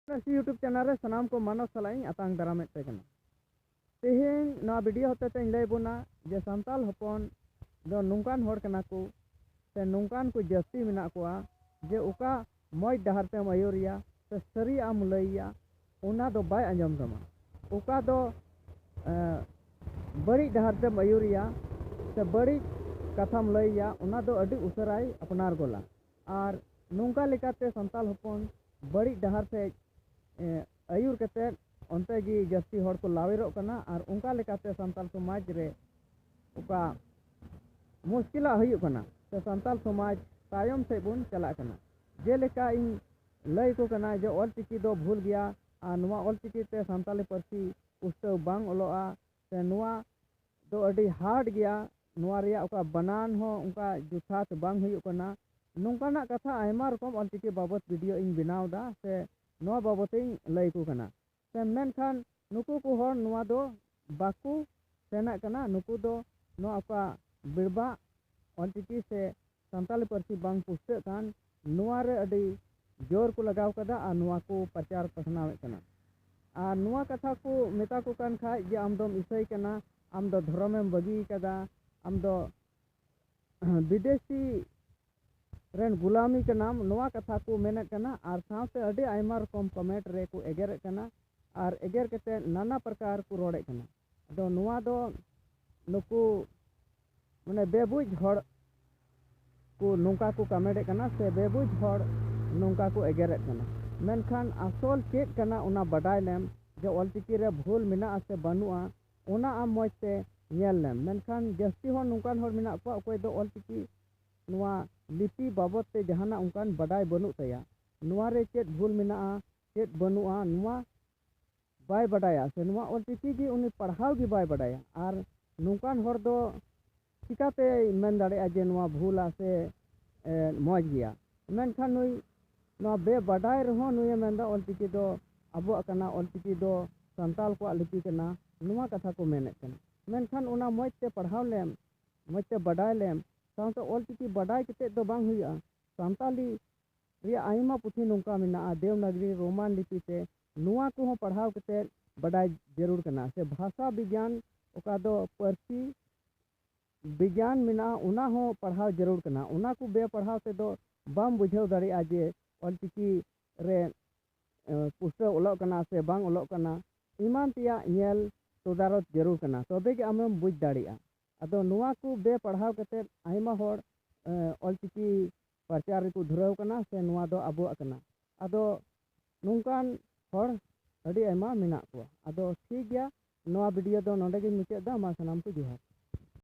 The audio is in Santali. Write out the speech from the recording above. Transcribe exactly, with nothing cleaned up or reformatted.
ᱯᱟᱹᱨᱥᱤ YouTube channel ᱨᱮ ᱥᱟᱱᱟᱢ ᱠᱚ ᱢᱟᱱᱚᱛ ᱥᱟᱞᱟᱜ ᱤᱧ ᱟᱛᱟᱝ ᱫᱟᱨᱟᱢᱮᱫ ᱯᱮ ᱠᱟᱱᱟ᱾ ᱛᱮᱦᱮᱧ ᱱᱚᱣᱟ video ᱦᱚᱛᱮ ᱛᱮᱧ ᱞᱟᱹᱭ ᱵᱚᱱᱟ ᱡᱮ ᱥᱟᱱᱛᱟᱞ ᱦᱚᱯᱚᱱ ᱫᱚ ᱱᱚᱝᱠᱟᱱ ᱦᱚᱲ ᱠᱟᱱᱟ ᱠᱚ ᱥᱮ ᱱᱚᱝᱠᱟᱱ ᱠᱚ ᱡᱟᱹᱥᱛᱤ ᱢᱮᱱᱟᱜ ᱠᱚᱣᱟ ᱡᱮ ᱚᱠᱟ ᱢᱚᱡᱽ ᱰᱟᱦᱟᱨ ᱛᱮᱢ ᱟᱹᱭᱩᱨᱮᱭᱟ ᱥᱮ ᱥᱟᱹᱨᱤᱭᱟᱜ ᱮᱢ ᱞᱟᱹᱭᱮᱭᱟ, ᱚᱱᱟ ᱫᱚ ᱵᱟᱭ ᱟᱸᱡᱚᱢ ᱛᱟᱢᱟ᱾ ᱚᱠᱟ ᱫᱚ, ᱮᱸ, ᱵᱟᱹᱲᱤᱡ ᱰᱟᱦᱟᱨ ᱛᱮᱢ ᱟᱹᱭᱩᱨᱮᱭᱟ ᱥᱮ ᱵᱟᱹᱲᱤᱡ ᱠᱟᱛᱷᱟᱢ ᱞᱟᱹᱭᱮᱭᱟ, ᱚᱱᱟ ᱫᱚ ᱟᱹᱰᱤ ᱩᱥᱟᱹᱨᱟᱭ ᱟᱯᱱᱟᱨ ᱜᱚᱞᱟ᱾ ᱟᱨ ᱱᱚᱝᱠᱟ ᱞᱮᱠᱟᱛᱮ ᱥᱟᱱᱛᱟᱞ ᱦᱚᱯᱚᱱ ᱵᱟᱹᱲᱤᱡ ᱰᱟᱦᱟᱨ ᱥᱮᱫ, ᱮ, ᱟᱹᱭᱩᱨ ᱠᱟᱛᱮᱫ ᱚᱱᱛᱮ ᱜᱮ ᱡᱟᱹᱥᱛᱤ ᱦᱚᱲ ᱠᱚ ᱞᱟᱣᱮᱨᱚᱜ ᱠᱟᱱᱟ᱾ ᱟᱨ ᱚᱱᱠᱟ ᱞᱮᱠᱟᱛᱮ ᱥᱟᱱᱛᱟᱞ ᱥᱚᱢᱟᱡᱽ ᱨᱮ ᱚᱠᱟ ᱢᱩᱥᱠᱤᱞᱟᱜ ᱦᱩᱭᱩᱜ ᱠᱟᱱᱟ ᱥᱮ ᱥᱟᱱᱛᱟᱞ ᱥᱚᱢᱟᱡᱽ ᱛᱟᱭᱚᱢ ᱥᱮᱫ ᱵᱚᱱ ᱪᱟᱞᱟᱜ ᱠᱟᱱᱟ᱾ ᱡᱮᱞᱮᱠᱟ ᱤᱧ ᱞᱟᱹᱭ ᱟᱠᱚ ᱠᱟᱱᱟ ᱡᱮ ᱚᱞᱪᱤᱠᱤ ᱫᱚ ᱵᱷᱩᱞ ᱜᱮᱭᱟ ᱟᱨ ᱱᱚᱣᱟ ᱚᱞᱪᱤᱠᱤ ᱛᱮ ᱥᱟᱱᱛᱟᱞᱤ ᱯᱟᱹᱨᱥᱤ ᱯᱩᱥᱴᱟᱹᱣ ᱵᱟᱝ ᱚᱞᱚᱜᱼᱟ ᱥᱮ ᱱᱚᱣᱟ ᱫᱚ ᱟᱹᱰᱤ hard ᱜᱮᱭᱟ, ᱱᱚᱣᱟ ᱨᱮᱭᱟᱜ ᱚᱠᱟ ᱵᱟᱱᱟᱱ ᱦᱚᱸ ᱚᱱᱠᱟ ᱡᱚᱛᱷᱟᱛ ᱵᱟᱝ ᱦᱩᱭᱩᱜ ᱠᱟᱱᱟ᱾ ᱱᱚᱝᱠᱟᱱᱟᱜ ᱠᱟᱛᱷᱟ ᱟᱭᱢᱟ ᱨᱚᱠᱚᱢ ᱚᱞᱪᱤᱠᱤ ᱵᱟᱵᱚᱛ video ᱤᱧ ᱵᱮᱱᱟᱣ ᱮᱫᱟ ᱥᱮ ᱱᱚᱣᱟ ᱵᱟᱵᱚᱛ ᱤᱧ ᱞᱟᱹᱭ ᱟᱠᱚ ᱠᱟᱱᱟ᱾ ᱥᱮ ᱢᱮᱱᱠᱷᱟᱱ ᱱᱩᱠᱩ ᱠᱚ ᱦᱚᱲ ᱱᱚᱣᱟ ᱫᱚ ᱵᱟᱠᱚ ᱥᱮᱱᱟᱜ ᱠᱟᱱᱟ᱾ ᱱᱩᱠᱩ ᱫᱚ ᱱᱚᱣᱟ ᱚᱠᱟ ᱵᱮᱲᱵᱟᱜ ᱚᱞᱪᱤᱠᱤ ᱥᱮ ᱥᱟᱱᱛᱟᱞᱤ ᱯᱟᱹᱨᱥᱤ ᱵᱟᱝ ᱯᱩᱥᱴᱟᱹᱜ ᱠᱟᱱ, ᱱᱚᱣᱟ ᱨᱮ ᱟᱹᱰᱤ ᱡᱳᱨ ᱠᱚ ᱞᱟᱜᱟᱣ ᱠᱟᱫᱟ ᱟᱨ ᱱᱚᱣᱟ ᱠᱚ ᱯᱨᱚᱪᱟᱨ ᱯᱟᱥᱱᱟᱣᱮᱫ ᱠᱟᱱᱟ᱾ ᱟᱨ ᱱᱚᱣᱟ ᱠᱟᱛᱷᱟ ᱠᱚ ᱢᱮᱛᱟ ᱠᱚ ᱠᱟᱱ ᱠᱷᱟᱡ ᱡᱮ ᱟᱢ ᱫᱚᱢ ᱤᱥᱟᱹᱭ ᱠᱟᱱᱟ, ᱟᱢ ᱫᱚ ᱫᱷᱚᱨᱚᱢᱮᱢ ᱵᱟᱹᱜᱤ ᱠᱟᱫᱟ, ᱟᱢ ᱫᱚ ᱵᱤᱫᱮᱥᱤ ᱨᱮᱱ ᱜᱩᱞᱟᱢᱤ ᱠᱟᱱᱟᱢ, ᱱᱚᱣᱟ ᱠᱟᱛᱷᱟ ᱠᱚ ᱢᱮᱱᱮᱫ ᱠᱟᱱᱟ᱾ ᱟᱨ ᱥᱟᱶᱛᱮ ᱟᱹᱰᱤ ᱟᱭᱢᱟ ᱨᱚᱠᱚᱢ comment ᱨᱮᱠᱚ ᱮᱜᱮᱨᱮᱫ ᱠᱟᱱᱟ ᱟᱨ ᱮᱜᱮᱨ ᱠᱟᱛᱮ ᱱᱟᱱᱟ ᱯᱨᱚᱠᱟᱨ ᱠᱚ ᱨᱚᱲᱮᱫ ᱠᱟᱱᱟ᱾ ᱟᱫᱚ ᱱᱚᱣᱟ ᱫᱚ ᱱᱩᱠᱩ ᱢᱟᱱᱮ ᱵᱮᱵᱩᱡᱽ ᱦᱚᱲ ᱠᱚ ᱱᱚᱝᱠᱟ ᱠᱚ comment ᱮᱫ ᱠᱟᱱᱟ ᱥᱮ ᱵᱮᱵᱩᱡᱽ ᱦᱚᱲ ᱱᱚᱝᱠᱟ ᱠᱚ ᱮᱜᱮᱨᱮᱫ ᱠᱟᱱᱟ᱾ ᱢᱮᱱᱠᱷᱟᱱ ᱟᱥᱚᱞ ᱪᱮᱫ ᱠᱟᱱᱟ ᱚᱱᱟ ᱵᱟᱰᱟᱭ ᱞᱮᱢ ᱡᱮ ᱚᱞᱪᱤᱠᱤ ᱨᱮ ᱵᱷᱩᱞ ᱢᱮᱱᱟᱜᱼᱟ ᱥᱮ ᱵᱟᱹᱱᱩᱜᱼᱟ, ᱚᱱᱟ ᱟᱢ ᱢᱚᱡᱽ ᱛᱮ ᱧᱮᱞ ᱞᱮᱢ᱾ ᱢᱮᱱᱠᱷᱟᱱ ᱡᱟᱹᱥᱛᱤ ᱦᱚᱲ ᱱᱚᱝᱠᱟᱱ ᱦᱚᱲ ᱢᱮᱱᱟᱜ ᱠᱚᱣᱟ ᱚᱠᱚᱭ ᱫᱚ ᱚᱞᱪᱤᱠᱤ ᱱᱚᱣᱟ ᱞᱤᱯᱤ ᱵᱟᱵᱚᱫ ᱛᱮ ᱡᱟᱦᱟᱱᱟᱜ ᱚᱱᱠᱟᱱ ᱵᱟᱰᱟᱭ ᱵᱟᱹᱱᱩᱜ ᱛᱟᱭᱟ, ᱱᱚᱣᱟ ᱨᱮ ᱪᱮᱫ ᱵᱷᱩᱞ ᱢᱮᱱᱟᱜᱼᱟ, ᱪᱮᱫ ᱵᱟᱹᱱᱩᱜᱼᱟ, ᱱᱚᱣᱟ ᱵᱟᱭ ᱵᱟᱰᱟᱭᱟ ᱥᱮ ᱱᱚᱣᱟ ᱚᱞᱪᱤᱠᱤ ᱜᱮ ᱩᱱᱤ ᱯᱟᱲᱦᱟᱣ ᱜᱮ ᱵᱟᱭ ᱵᱟᱰᱟᱭᱟ᱾ ᱟᱨ ᱱᱚᱝᱠᱟᱱ ᱦᱚᱲ ᱫᱚ ᱪᱤᱠᱟᱛᱮᱭ ᱢᱮᱱ ᱫᱟᱲᱮᱭᱟᱜᱼᱟ ᱡᱮ ᱱᱚᱣᱟ ᱵᱷᱩᱞᱟ ᱥᱮ, ᱮ, ᱢᱚᱡᱽ ᱜᱮᱭᱟ? ᱢᱮᱱᱠᱷᱟᱱ ᱱᱩᱭ ᱱᱚᱣᱟ ᱵᱮᱵᱟᱰᱟᱭ ᱨᱮᱦᱚᱸ ᱱᱩᱭᱮ ᱢᱮᱱᱫᱟ ᱚᱞᱪᱤᱠᱤ ᱫᱚ ᱟᱵᱚᱣᱟᱜ ᱠᱟᱱᱟ, ᱚᱞᱪᱤᱠᱤ ᱫᱚ ᱥᱟᱱᱛᱟᱞ ᱠᱚᱣᱟᱜ ᱞᱤᱯᱤ ᱠᱟᱱᱟ, ᱱᱚᱣᱟ ᱠᱟᱛᱷᱟ ᱠᱚ ᱢᱮᱱᱮᱫ ᱠᱟᱱᱟ᱾ ᱢᱮᱱᱠᱷᱟᱱ ᱚᱱᱟ ᱢᱚᱡᱽ ᱛᱮ ᱯᱟᱲᱦᱟᱣ ᱞᱮᱢ, ᱢᱚᱡᱽ ᱛᱮ ᱵᱟᱰᱟᱭ ᱞᱮᱢ, ᱥᱟᱶᱛᱮ ᱚᱞᱪᱤᱠᱤ ᱵᱟᱰᱟᱭ ᱠᱟᱛᱮᱫ ᱫᱚ ᱵᱟᱝ ᱦᱩᱭᱩᱜᱼᱟ, ᱥᱟᱱᱛᱟᱞᱤ ᱨᱮᱭᱟᱜ ᱟᱭᱢᱟ ᱯᱩᱛᱷᱤ ᱱᱚᱝᱠᱟ ᱢᱮᱱᱟᱜᱼᱟ ᱫᱮᱵᱽᱱᱟᱜᱽᱨᱤ ᱨᱳᱢᱟᱱ ᱞᱤᱯᱤ ᱛᱮ᱾ ᱱᱚᱣᱟ ᱠᱚᱦᱚᱸ ᱯᱟᱲᱦᱟᱣ ᱠᱟᱛᱮ ᱵᱟᱰᱟᱭ ᱡᱟᱹᱨᱩᱲ ᱠᱟᱱᱟ, ᱥᱮ ᱵᱷᱟᱥᱟ ᱵᱤᱜᱽᱭᱟᱱ, ᱚᱠᱟ ᱫᱚ ᱯᱟᱹᱨᱥᱤ ᱵᱤᱜᱽᱭᱟᱱ ᱢᱮᱱᱟᱜᱼᱟ, ᱚᱱᱟ ᱦᱚᱸ ᱯᱟᱲᱦᱟᱣ ᱡᱟᱹᱨᱩᱲ ᱠᱟᱱᱟ᱾ ᱚᱱᱟ ᱠᱚ ᱵᱮᱯᱟᱲᱦᱟᱣ ᱛᱮᱫᱚ ᱵᱟᱢ ᱵᱩᱡᱷᱟᱹᱣ ᱫᱟᱲᱮᱭᱟᱜᱼᱟ ᱡᱮ ᱚᱞᱪᱤᱠᱤ ᱨᱮ ᱮ, ᱯᱩᱥᱴᱟᱹᱣ ᱚᱞᱚᱜ ᱠᱟᱱᱟ ᱥᱮ ᱵᱟᱝ ᱚᱞᱚᱜ ᱠᱟᱱᱟ᱾ ᱮᱢᱟᱱ ᱛᱮᱭᱟᱜ ᱧᱮᱞ ᱛᱚᱫᱟᱨᱚᱛ ᱡᱟᱹᱨᱩᱲ ᱠᱟᱱᱟ, ᱛᱚᱵᱮ ᱜᱮ ᱟᱢᱮᱢ ᱵᱩᱡᱽ ᱫᱟᱲᱮᱭᱟᱜᱼᱟ᱾ ᱟᱫᱚ ᱱᱚᱣᱟ ᱠᱚ ᱵᱮᱯᱟᱲᱦᱟᱣ ᱠᱟᱛᱮᱫ ᱟᱭᱢᱟ ᱦᱚᱲ ᱮ, ᱚᱞᱪᱤᱠᱤ ᱯᱨᱚᱪᱟᱨ ᱨᱮᱠᱚ ᱫᱷᱩᱨᱟᱹᱣ ᱠᱟᱱᱟ, ᱥᱮ ᱱᱚᱣᱟ ᱫᱚ ᱟᱵᱚᱣᱟᱜ ᱠᱟᱱᱟ᱾ ᱟᱫᱚ ᱱᱚᱝᱠᱟᱱ ᱦᱚᱲ ᱟᱹᱰᱤ ᱟᱭᱢᱟ ᱢᱮᱱᱟᱜ ᱠᱚᱣᱟ᱾ ᱟᱫᱚ ᱴᱷᱤᱠ ᱜᱮᱭᱟ, ᱱᱚᱣᱟ ᱵᱷᱤᱰᱤᱭᱳ ᱫᱚ ᱱᱚᱰᱮ ᱜᱤᱧ ᱢᱩᱪᱟᱹᱫ ᱮᱫᱟ᱾ ᱢᱟ ᱥᱟᱱᱟᱢ ᱠᱚ ᱡᱚᱦᱟᱨ᱾